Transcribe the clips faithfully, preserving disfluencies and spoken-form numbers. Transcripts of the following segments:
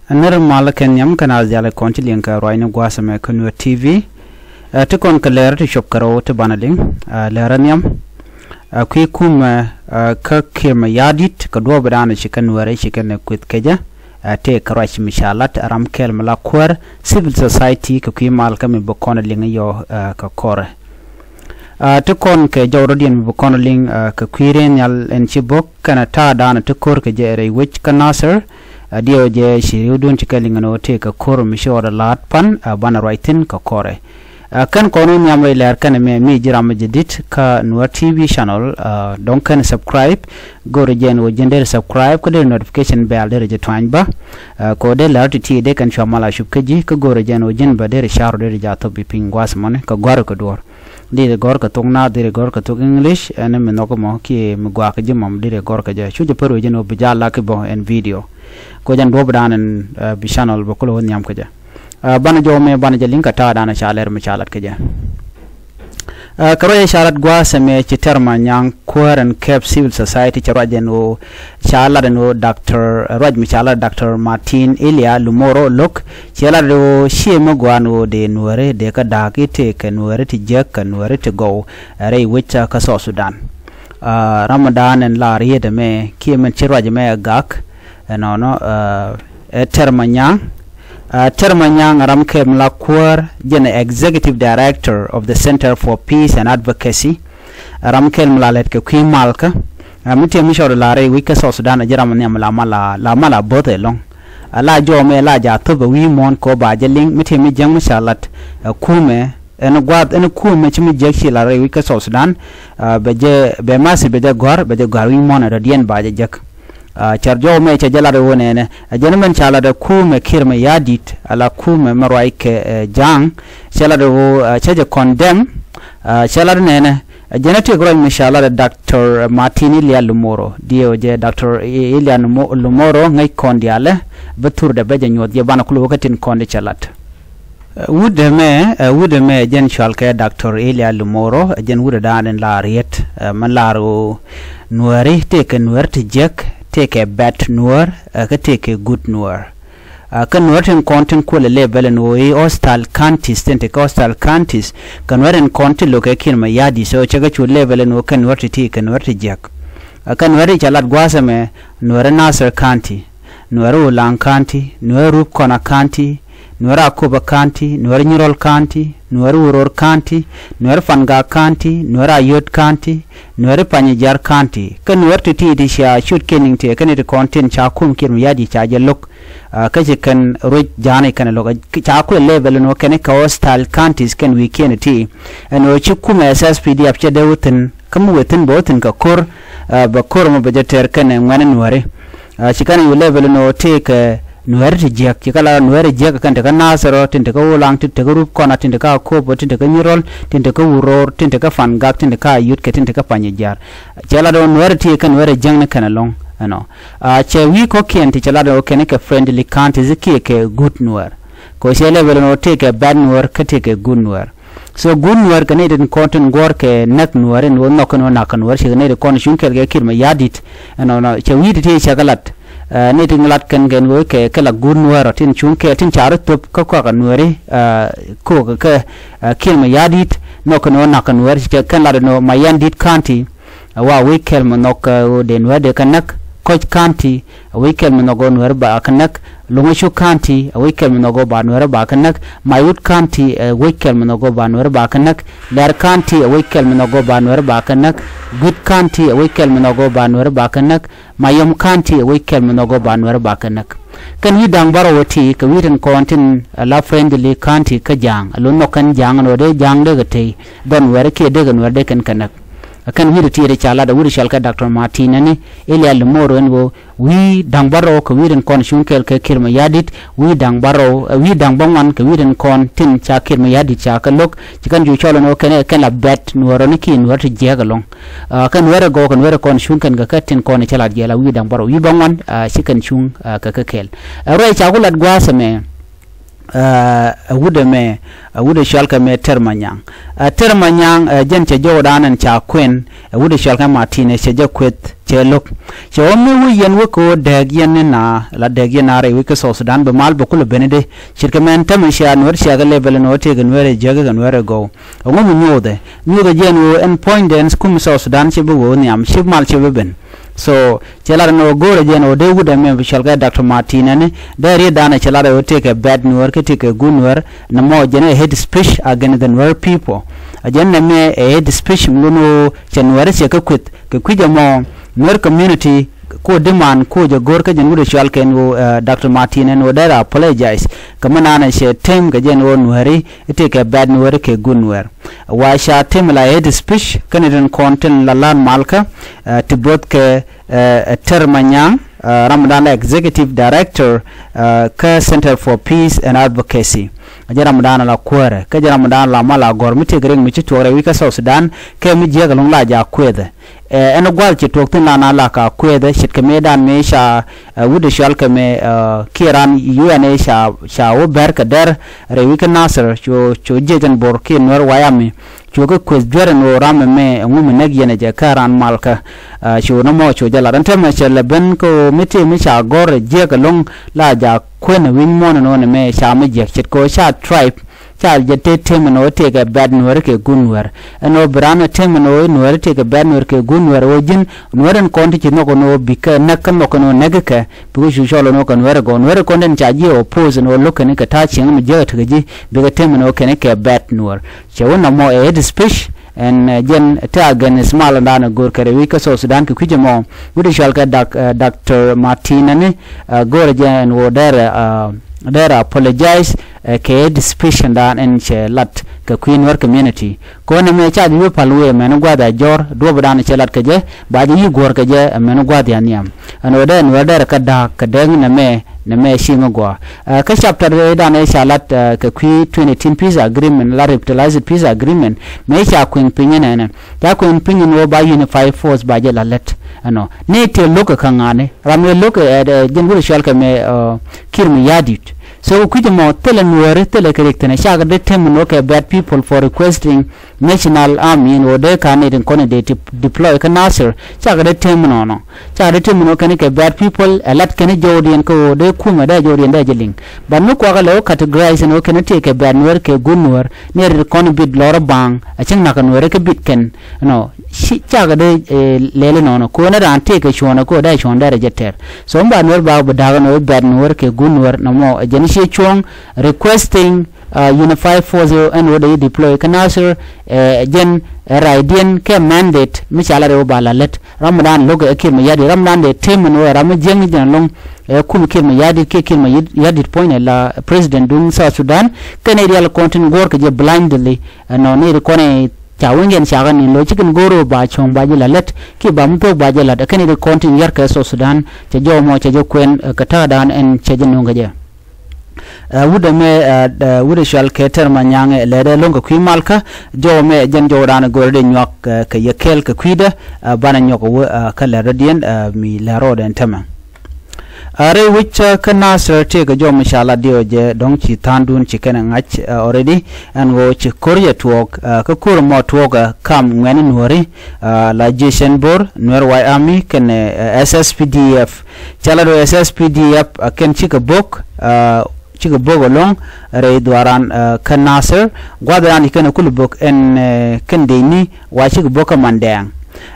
Nir mal kɛn nhiam kɛn a dhial kɔn ci liŋ kɛ ruacni gua̱a̱th ɛmɛ kä Nuer T V. Ɛ, ti kɔn kɛ lɛr ti cop kɛ rɛw ti banɛ liŋ, ɛ, lɛr ɛ nhiam. Ɛ, kui̱ kumɛ, ɛ, kä Kiir Mayardit kɛ duɔ̱ɔ̱p dan ci kɛ Nuɛr ci kɛn ɛ kueth kecä. Ɛ, tëë kɛ ruac mi ca lat ram kɛl mi la kuäär civil society kɛ kui̱ mal kä mi bi kɔn liŋ yɔ, ɛ, kɛ kɔrɛ. Ɛ, ti kɔn kɛ jɔw rɔ̱diɛn mi bi kɔn liŋ, ɛ, kɛ kui̱ rɛy nhial ɛn ci bok kɛnɛ ta̱a̱ daanɛ ti ko̱r kɛ jɛ rɛy wec kä Nasir. Ɛ, diɛw jɛ ci riwdun ci kɛ liŋ ɛn ɣöö tëë kɛ ko̱r mi ci ɣɔt ɛ la̱a̱t pan, ɛ, banɛ ruac thi̱n kɛ kɔrɛ. Ɛ, kɛn kɔn wä nhiam rɛy lɛr kɛnɛ mɛ mi ji̱ ram mi jɛ di̱t kä Nuer T V channel, ɛ, dɔ̱ŋ kɛn subscribe. Go̱o̱rɛ jɛn wä ji̱n deri subscribe kä deri notification bell deri jɛ tuany bä. Ɛ, kɛ wä dee lɛr ti ti dee kɛn cua mal a cup kä ji̱ kä go̱o̱rɛ jɛn wä ji̱n bä deri car wä deri jɛ a thop bi piny gua̱a̱th mɔni kɛ gua̱r kɛ duɔ̱ɔ̱r. Deri gɔ̱r kɛ thok naath, deri gɔ̱r kɛ thok English, ɛn mi nhɔk mɔ kiɛ mi gua̱a̱k ji̱ mɔm deri gɔ̱r kɛ jɛ. Cu jɛ pär wä ji̱n wä bi jɛ a lak i̱ bɔ ɛn video. Kɛ wä jɛn duɔ̱ɔ̱p dan ɛn, ɛ, bi channel bä kulɛ wä nhiam kɛ jɛ. Ɛ, banɛ jɔw mɛ banɛ jɛ liŋ kɛ ta̱a̱ dan ca lɛr mi ca lat kɛ jɛ. Ɛ, kɛ ruac ca lat gua̱a̱th ɛmɛ ci tɛr ma nyaŋ kuäär ɛn kɛp civil society cɛ ruac ɛn ɣöö ca lat ɛn ɣöö Doctor, ruac mi ca lat Doctor Martin Elia Lumoro Lok cɛ lat ɛn ɣöö ciɛ mi gua̱a̱n ɣöö dee Nuääri dee kä da̱a̱k i̱ tëë kɛ Nuääri ti jiäk kɛ Nuääri ti gɔw, ɛ, rɛy wec kä South Sudan. Ɛ, ram mi da̱a̱n ɛn la rieet ɛmɛ kiɛ min ci ruac ɛmɛ ɛ gak ɛnɔnɔ, ɛ, ɛ Tɛr Manyaŋ. Ɛ, Tɛr Manyaŋ ɛ ram kɛl mi la kuäär jɛn ɛ Executive Director of the Center for Peace and Advocacy. Ɛ ram kɛl mi la lɛt kɛ kui̱ malkä. Ɛ, mi tëë mi cɔɔd la rɛy wec kä South Sudan ɛ ji̱ ram nhiam la mal a, la mal a bo̱th ɛlɔ̱ŋ. Ɛ, la jɔw mɛ la ja̱ thop ɛ wi̱i̱ muɔ̱ɔ̱n kɛ ɣöö ba jɛ liŋ mi tëë mi jiäŋ mi ca lat, ɛ, kumɛ ɛn gua̱a̱th ɛn kumɛ ci mi jiäk ci la rɛy wec kä South Sudan. Ɛ, bɛ jɛ, bɛ ma̱th bɛ jɛ gɔ̱a̱r, bɛ jɛ gɔ̱a̱r wi̱i̱ muɔ̱ɔ̱n ɛ dɔ̱diɛn ba jɛ jek. Ɛ, cär jɔw mɛ cɛ jɛ lat ɣöö nɛnɛ ɛ jɛn mɛn ca lat ɛ kumɛ Kiir Mayardit, ala kumɛ mɛ ruac kɛ, ɛ, ja̱a̱ŋ. Cɛ lat ɣöö, ɛ, cɛ jɛ condemn. Ɛ, cɛ lat nɛnɛ ɛ jɛn ɛ tëëk ruac mi ca lat ɛ Doctor Martin Elia Lumoro, diɛw jɛ Doctor Elia Lumoro ŋäc kɔn diaalɛ bä thurdɛ bä jɛ nyuɔth jɛ banɛ kulɛ wä kä tin kɔn di cɛ lat. Ɛ, wut ɛmɛ, ɛ, wut ɛmɛ jɛn cɔalkɛ Doctor Elia Lumoro, ɛ jɛn wut ɛ da̱a̱n in la rieet, ɛ, mɛ lar ɣöö Nuääri tëëkɛ Nuäär ti jiäk, tëëkɛ bad Nuäär, ɛ, kä tëëkɛ good Nuäär. Ɛ, kä Nuäär tin kɔn tin kuël ɛ level ɛn ɣöö i̱ hostile counties, tin te kä hostile counties, kɛ Nuäär tin kɔn tin lo̱kɛ Kiir Mayardit, so cɛ kɛ cu level ɛn ɣöö kɛ Nuäär ti ti kɛ Nuäär ti jiäk. Ɛ, kɛ Nuäär ti ca lat gua̱a̱th ɛmɛ, Nuäär Nasir County, Nuäär Ulaŋ County, Nuäär Rup Kɔna County, Nuäär Akobo County, Nuäär Nyirol County, Nuäär Uror County, Nuäär Pangak County, Nuäär Ayod County, Nuäär Panyijiar County. Kä Nuäär ti ti ti cia cut kɛ niŋ tëë kä ni ti kɔn tin ca kum Kiir Mayardit ca jɛ lo̱k. Ɛ, kä ci kɛn ruec ja̱a̱n i̱ kɛn lo̱k. Ca kuɛ level ɛn ɣöö kɛn i̱ kɛ hostile counties kɛn wi̱i̱ kiɛn ti. Ɛn ɣöö ci kum ɛ S S P D F cɛ dee wä thi̱n. Kä mi wee thi̱n bä wä thi̱n kɛ ko̱r, ɛ, bɛ ko̱r mɔ bɛ jɛ tɛr kɛn ɛ ŋuɛ̈ni Nuääri. Ɛ, ci kɛn yu level ni ɣöö tëëkɛ Nuääri ti jiäk, ci kɛ la Nuääri jiäk kɛn tekä Nasir ɔ, tin tekä Ulaŋ, tin tekä Rup Kɔna, tin tekä Akobo, tin tekä Nyirol, tin tekä Uror, tin tekä Pangak, tin tekä Ayod kɛ tin tekä Panyijiar. Cɛ la dɔ̱ŋ Nuääri ti kɛ Nuääri jiäkni kɛn ɛlɔ̱ŋ ɛnɔ. Ɛ, cɛ wi̱i̱ kɔ̱kiɛn ti cɛ la dɔ̱ŋ kɛn kɛ friendly counties kiɛ kɛ good Nuäär. Kɛ ɣöö cɛ level ni ɣöö tëëkɛ bad Nuäär kä tëëkɛ good Nuäär. So good Nuäär kɛ nɛy tin kɔn tin guɔ̱ɔ̱r kɛ näk Nuäär in ɣöö nhɔk kɛn ɣöö na̱k kɛ Nuäär, ci kɛ nɛy tin kɔn cuŋ kɛɛl kɛ Kiir Mayardit. Ɛnɔnɔ cɛ wi̱i̱ ti ti cɛ kɛ lat, ɛ, nɛy tin lat kɛn kɛn ɣöö kɛ, kɛ la good Nuäär ɔ tin cuŋ kɛɛl tin ca rɔ thöp kä kɔakɛ Nuääri, ɛ, ko̱o̱k kɛ, ɛ, Kiir Mayardit, nhɔk kɛn ɣöö na̱k kɛ Nuäär, ci kɛ kɛn lat ɛn ɣöö Mayardit County, ɛ, wa wec kɛl mi nhɔk, ɛ, ɣöö dee Nuäär dee kɛ näk. Kɔc County, ɛ, wec kɛl mi nhɔk ɣöö Nuäär ba kɛ näk. Loŋocuk County, ɛ, wec kɛl mi nhɔk ɣöö ba Nuäär ba kɛ näk. Maiwut County, ɛ, wec kɛl mi nhɔk ɣöö ba Nuäär ba kɛ näk. Lɛr County, ɛ, wec kɛl mi nhɔk ɣöö ba Nuäär ba kɛ näk. Guit County, ɛ, wec kɛl mi nhɔk ɣöö ba Nuäär ba kɛ näk. Mayom County, ɛ, wec kɛl mi nhɔk ɣöö ba Nuäär ba kɛ näk. Kɛn wi̱i̱ da̱ŋ bärɔw ɛ ti kɛ wi̱i̱ tin kɔn tin, ɛ, la friendly county kä ja̱a̱ŋ. Ɛ lo̱n nhɔk kɛn ja̱a̱ŋ ɛn ɣöö dee ja̱a̱ŋ dee kɛ tey dhɔn Nuäär kiɛ dee kɛ Nuäär dee kɛn kɛ näk. Ɛ kɛn wi̱i̱ ti ti ɛ ti ca lat ɛ wi̱i̱ ti cɔal kɛ Doctor Martin ɛn i̱ Elia Lumoro ɛn ɣöö wi̱i̱ da̱ŋ bärɔw kɛ wi̱i̱ tin kɔn cuŋ kɛɛl kɛ Kiir Mayardit, wi̱i̱ da̱ŋ bärɔw, ɛ, wi̱i̱ da̱ŋ bäŋuan kɛ wi̱i̱ tin kɔn tin ca Kiir Mayardit ca kɛ lo̱k, ci kɛn cu cɔl ɛn ɣöö kɛn, kɛn la bad Nuäär ɔ ni kiɛ Nuäär ti jiäk ɛlɔ̱ŋ. Ɛ, kɛn Nuäär ɛ gɔw kɛ Nuäär ɛ kɔn cuŋ kɛn kɛ kɛ tin kɔn cɛ lat jɛ la wi̱i̱ da̱ŋ bärɔw, wi̱i̱ bäŋuan, ɛ, ci kɛn cuŋ, ɛ, kɛ kɛ kɛɛl. Ɛ, ruac ca ku lat gua̱a̱th ɛmɛ. Ɛ wut ɛmɛ, ɛ wut ɛ cɔalkɛ mɛ Ter Manyaŋ. Ɛ Ter Manyaŋ, ɛ jɛn cɛ jɔwdan ɛn ca kuɛn, ɛ wut ɛ cɔalkɛ Martin ɛ cɛ jɛ kueth cɛ lo̱k. Cɛ wä mi wä yɛn wä kɛ wä dɛɛk yɛn ni na la dɛɛk yɛn na rɛy wec kä South Sudan bi mal bɛ kulɛ ben idɛ. Ce̱tkɛ mɛn tämɛ cia Nuɛr cia kɛ level ni wä tëëkɛ Nuɛr ɛ jiäk kɛ Nuɛr ɛ gɔw. Ɛŋu mi nyuuthɛ? Nyuuthɛ jɛn wä ɛn puɔ̱nydɛn kum South Sudan ci bi wä nhiam ci mal ci bi ben. So cɛ lat ɛn ɣöö go̱o̱rɛ jɛn ɣöö dee wut ɛmɛ bi cɔl kɛ Doctor Martin ɛni dee riet danɛ cɛ lat ɛ ɣöö tëëkɛ bad Nuɛr kä tëëkɛ good Nuɛr. Nɛ mɔ jɛn ɛ hate speech against the Nuer people. A jɛn nɛ mɛ ɛ hate speech mi lun ɣöö cɛ Nuɛr cɛ kä kueth kɛ kui̱c ɛmɔ Nuɛr community ko diman ko jɛ go̱o̱r kä jɛn wut ɛ cɔal kɛn ɣöö Doctor Martin ɛn ɣöö dee rɛ apologize kɛ mi nanɛ cɛ tem kɛ jɛn ɣöö Nuɛri tëëkɛ bad Nuɛr kɛ good Nuɛr. Wa ca tem la hate speech kɛn rin kɔn tin la lan malkä ti both kɛ Ter Manyaŋ, ram dan la executive director kä Center for Peace and Advocacy. Jɛ ram dan la kuäärɛ kä jɛ ram dan la mal a gɔr mi tëëkɛ rik mi ci tuɔk rɛy wec kä South Sudan kɛ mi jiäk ɛlɔ̱ŋ la ja kuɛthɛ. Ɛn gua̱l ci tuɔk thin la na la ka kuɛthɛ ce̱tkɛ mëë dan mëë ca wut ɛ cɔal kɛ mɛ kiɛ ran U N A ca wä bɛr kɛ dɛr rɛy wec kä Nasir cu jiɛc ɛn bo̱r kiɛ Nuɛr wayami. Cu kɛ kueth juɛr ɛn ɣöö ram ɛmɛ ɛŋu mi näk yɛn ɛ jɛ kä ran malkä. Cu nɔmɔ cu jɛ lat ɛn tɛmɛ cɛ lɛ ben kä ɣöö mi tëë mi ca gɔ̱r ɛ jiäk ɛlɔ̱ŋ la ja kuën ɛ wi̱ny muɔ̱ɔ̱n ɛn ɣöö nɛ mɛ ca mi jiäk ce̱tkɛ ɣöö ca tribe ca jɛ tëë tem ɛn ɣöö tëëkɛ bad Nuɛr kɛ good Nuɛr. Ɛn ɣöö bi ran ɛ tem ɛn ɣöö Nuɛr tëëkɛ bad Nuɛr kɛ good Nuɛr ɣöö ji̱n Nuɛr ɛn kɔn ti ci nhɔk ɛn ɣöö bikɛ näk kä nhɔk ɛn ɣöö näk kɛ bikɛ cu cɔl ɛn ɣöö kɛ Nuɛr ɛ gɔw Nuɛr ɛ kɔn den ca ji̱ oppose ɛn ɣöö lo̱k kɛn kɛ ta̱a̱ cieŋ mi jiäk ɛ tekɛ ji̱ bikɛ tem ɛn ɣöö kɛn kɛ bad Nuɛr. Cɛ wä nɔmɔ ɛ hate speech ɛn jɛn te against mal ɛn dan ɛ go̱o̱r kɛ rɛy wec kä South Sudan kɛ kui̱c ɛmɔ wut ɛ cɔal kɛ Doctor Martin ɛni go̱o̱rɛ jɛ ɛn ɣöö dɛrɛ dɛrɛ apologize kɛ hate speech ɛn dan ɛn cɛ lat kɛ kui̱ Nuɛr community. Kɔn ɛmɛ ca jɛ wä pal wee mɛn gua̱th a jɔr duɔp dan cɛ lat kɛ jɛ ba jɛ yi guɔ̱r kɛ jɛ mɛn gua̱th a nhiam. Ɛn ɣöö dee Nuɛr dɛrɛ kä da̱a̱k kɛ dee ŋin ɛmɛ nɛ mɛ ci mi gɔaa. Kä chapter dan ëë ca lat kɛ kui̱ twenty eighteen peace agreement la revitalized peace agreement mëë ca kueŋ piny ɛnɛnɛ ca kueŋ piny ɛn ɣöö ba unified force ba jɛ la lät. Ɛnɔ ni tëë lo̱k kä ŋa̱ni ram ëë lo̱k ɛ jɛn wut ɛ cɔal kɛ mɛ Kiir Mayardit. So kɛ kui̱c ɛmɔ thilɛ Nuɛri thilɛ kɛ rik thi̱n ɛ cakɛ dee tem ɛn ɣöö kɛ bad people for requesting National Army in ɣöö dee ka̱n nɛy tin kɔn in dee deploy kä Nasir. Cakɛ dee tem nɔnɔ cakɛ dee tem nɔ kɛn kɛ bad people ɛ lat kɛn jɔwdiɛn kä ɣöö dee kumɛ dee jɔwdiɛn dee jɛ liŋ. But mi kuakä lɛ wä categorize in ɣöö kɛn tëëkɛ bad Nuɛr kɛ good Nuɛr ni ɛ rit kɔn in bit lɔr baŋ a cäŋ nakä Nuɛr kä bit kɛn. Nɔ cakɛ dee lɛli nɔnɔ kɛ ɣöö ni raan tëëkɛ cuɔ̱ɔ̱nɛ kɛ ɣöö dee cuɔ̱ɔ̱n dee rɛ jɛ tɛr. So mi ba Nuɛr ba bi da̱kä nɔ i̱ bad Nuɛr kɛ good Nuɛr nɔmɔ ɛ jɛn ciɛ cuɔ̱ɔ̱ŋ requesting unified force ɛn ɣöö dee deploy kä Nasir. Ɛ jɛn ɛ raydiɛn kɛ mandate mi ca la rɛw ba la lät ram mi dan lo̱k ɛ Kiir Mayardit ram mi dan dee tem ɛn ɣöö ɛ ram mi jiäŋ ni jɛn ɛlɔ̱ŋ. Ɛ kum Kiir Mayardit kiɛ Kiir Mayardit puɔ̱nynɛ la president duŋ South Sudan kɛn ɛ rial kɔn tin guɔ̱ɔ̱r kɛ jɛ blindly. Ɛnɔ ni ri kɔn ɛ ca wi̱nykiɛn cakɛ ni lo̱c ci kɛn go̱o̱r ɣöö ba cuɔ̱ŋ ba jɛ la lät kiɛ ba mi thuɔ̱k ba jɛ la̱t ɛ kɛn ri kɔn tin yar kɛ South Sudan. Cɛ jɔw mɔ cɛ jɛ kuɛn kɛ ta̱a̱dan ɛn cɛ jɛ nuŋ kɛ jɛ. Ɛ wut ɛmɛ ɛ wut ɛ cɔal kɛ Ter Manyaŋ ɛ lɛt ɛ lo̱ŋ kɛ kui̱ malkä. Jɔw ɛmɛ ɛ jɛn jɔwdan ɛ go̱o̱r ɛ dee nyuak kɛ yɛ kɛɛl kɛ kui̱dä. Ɛ banɛ nyuak ɛ wä kä lɛt rɔ̱diɛn ɛ mi lɛt rɔɔdɛ ɛn tämɛ. Ɛ rɛy wec kä Nasir tëëkɛ jɔw mi ca lat diɔɔcɛ dɔ̱ŋ ci tha̱a̱ŋdun ci kɛn ɛ ŋa̱c ɛ already. Ɛn ɣöö ci ko̱r yɛ tuɔɔk kä ko̱r ɛmɔ tuɔɔk ɛ kam ŋuɛ̈ni Nuääri la jiecɛn bo̱r Nuer White Army kɛnɛ S S P D F. Ca lat ɣöö S S P D F a kɛn cikɛ bo̱k cikɛ bo̱k ɛlɔ̱ŋ rɛy dhuaaran kä Nasir. Gua̱th ran ci kɛn ɛ kul bo̱k ɛn kɛn dëëcni wa cikɛ bo̱k kä Mandɛɛŋ.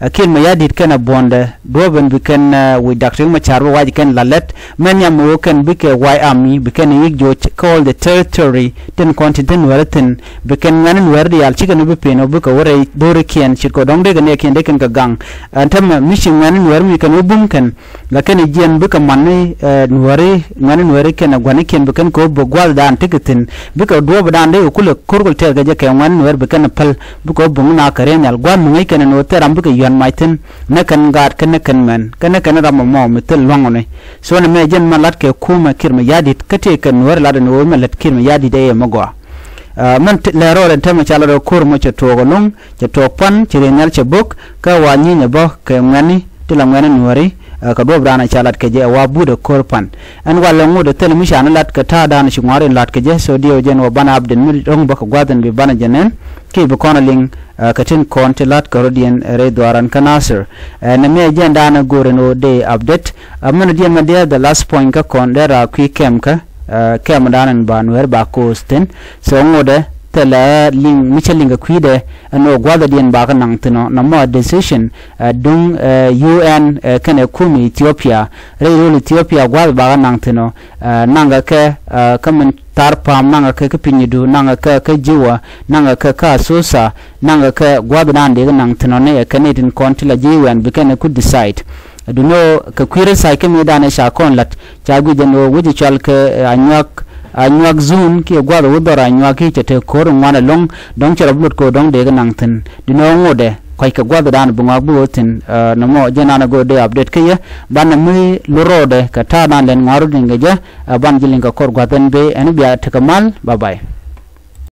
Ɛ Kiir Mayardit kɛnɛ buɔ̱ndɛ duɔ̱ɔ̱p ɛn bi kɛn wi̱c Dak Riek Machar bi wac kɛn la lät mɛn yam mi wä kɛn bikɛ White Army bi kɛn wi̱c joc kä all the territory tin kɔn tin te Nuäärä thi̱n. Bi kɛn ŋuɛ̈ni Nuäärä diaal cikɛ ni bi pin ɔ bikɛ wä rɛy dho̱rikiɛn ce̱tkɛ dɔ̱ŋ dee kɛ nɛɛkiɛn dee kɛn kɛ gaŋ. Ɛn täämɛ mi ci ŋuɛ̈ni Nuäärä mi kɛn wä bum kɛn la kɛn jiɛn bikɛ man ni Nuääri ŋuɛ̈ni Nuääri kɛnɛ gua̱nikiɛn bi kɛn kɛ wä bök gua̱thdan tekɛ thi̱n. Bikɛ duɔ̱ɔ̱pdan dee kɛ kulɛ ko̱r kɛ tɛth kɛ jɛ kɛ ŋuɛ̈ni Nuäärä bi kɛn päl bikɛ wä bum na kɛ riɛn nhial gua̱a̱th mi ŋäc kɛn ɛn ɣöö thil ram bikɛ yua̱n mac thi̱n. Näk kɛn gaat kä näk kɛn mɛn kä näk kɛn ram ɛmɔ mi thil lua̱ŋ ɔni. So nɛ mɛ jɛn mɛn la̱t kɛ kumɛ Kiir Mayardit kä tëë kɛ Nuäär la̱t ɛn ɣöö mɛ lät Kiir Mayardit ɛ yɛ mi gɔaa. Mɛn lɛ rɔɔdɛ täämɛ ca lat ɣöö ko̱r mɔ cɛ tuɔɔk ɛlɔ̱ŋ cɛ tuɔɔk pua̱n cɛ riɛn nhial cɛ bo̱k kä wa nyieny ɛ bä kɛ ŋuɛ̈ni ti la ŋuɛ̈ni Nuääri. Ɛ, kɛ duɔ̱ɔ̱p raan ca lat kɛ jɛ ɛ wa buut ɛ ko̱r pan. Ɛn walɛ ŋot ɛ thil mi ca ni lat kɛ ta̱a̱ dan ci ŋua̱r in lat kɛ jɛ, so diɛw jɛn wä banɛ update mi ro̱ŋ bä kɛ gua̱th in bi banɛ jɛ nɛn. Kiɛ bi kɔn ɛ liŋ, ɛ, kɛ tin kɔn ti lat kɛ rɔ̱diɛn rɛy dhuaaran kä Nasir. Ɛ, nɛ mi ɛ jɛn dan ɛ go̱o̱r in wä dee update. Ɛ, min diɛn mɛ diɛ the last point kä kɔn dee raa kui̱ kɛm kä, ɛ, kɛm dan in ba nuɛɛr ba ko̱o̱s thin. So ŋot ɛ thilɛ liŋ mi cä liŋ kɛ kui̱dɛ ɛn wä gua̱th ɛ diɛn ba kä naŋ thin ɔ nɔmɔ decision, ɛ, duŋ, ɛ, U N, ɛ, kɛnɛ kum Ethiopia. Rɛy rol Ethiopia gua̱th ba kä naŋ thin ɔ, ɛ, naŋ kɛ kɛ, ɛ, kä min thar pa̱a̱m, naŋ kɛ kɛ kä Pinyudu, naŋ kɛ kɛ kä Jiwa, naŋ kɛ kɛ kä Asosa, naŋ kɛ kɛ gua̱th dan dee kä naŋ thin ɔ ni ɛ kɛn itin kɔn ti la ji̱ wɛn bi kɛn ku decide. Duno kɛ kui̱ rɛ sac kä mi dan ɛ ca kɔn lat ca guic ɛn ɣöö wec ɛ cɔal kɛ, ɛ, Anyuak, Anyuak Zone kiɛ gua̱th ɛ wä dhɔr Anyuak kiɛ cɛ te ko̱r ŋuan ɛlɔ̱ŋ. Dɔ̱ŋ cɛ rɔ bi luɔt kɛ ɣöö dɔ̱ŋ dee kä naŋ thin. Duno ŋot ɛ kuac kɛ gua̱th dan bi ŋɔak bi ɣöö thin, ɛ, nɔmɔ jɛn an ɛ go̱o̱r dee update kä yɛ. Banɛ mi lo rɔɔdɛ kɛ ta̱a̱ dan lɛn ŋua̱r rut in kɛ jɛ, ɛ, ban ji̱ liŋ kɛ kɔr gua̱th ɛn bee ɛn bia tekɛ mal. Bye bye.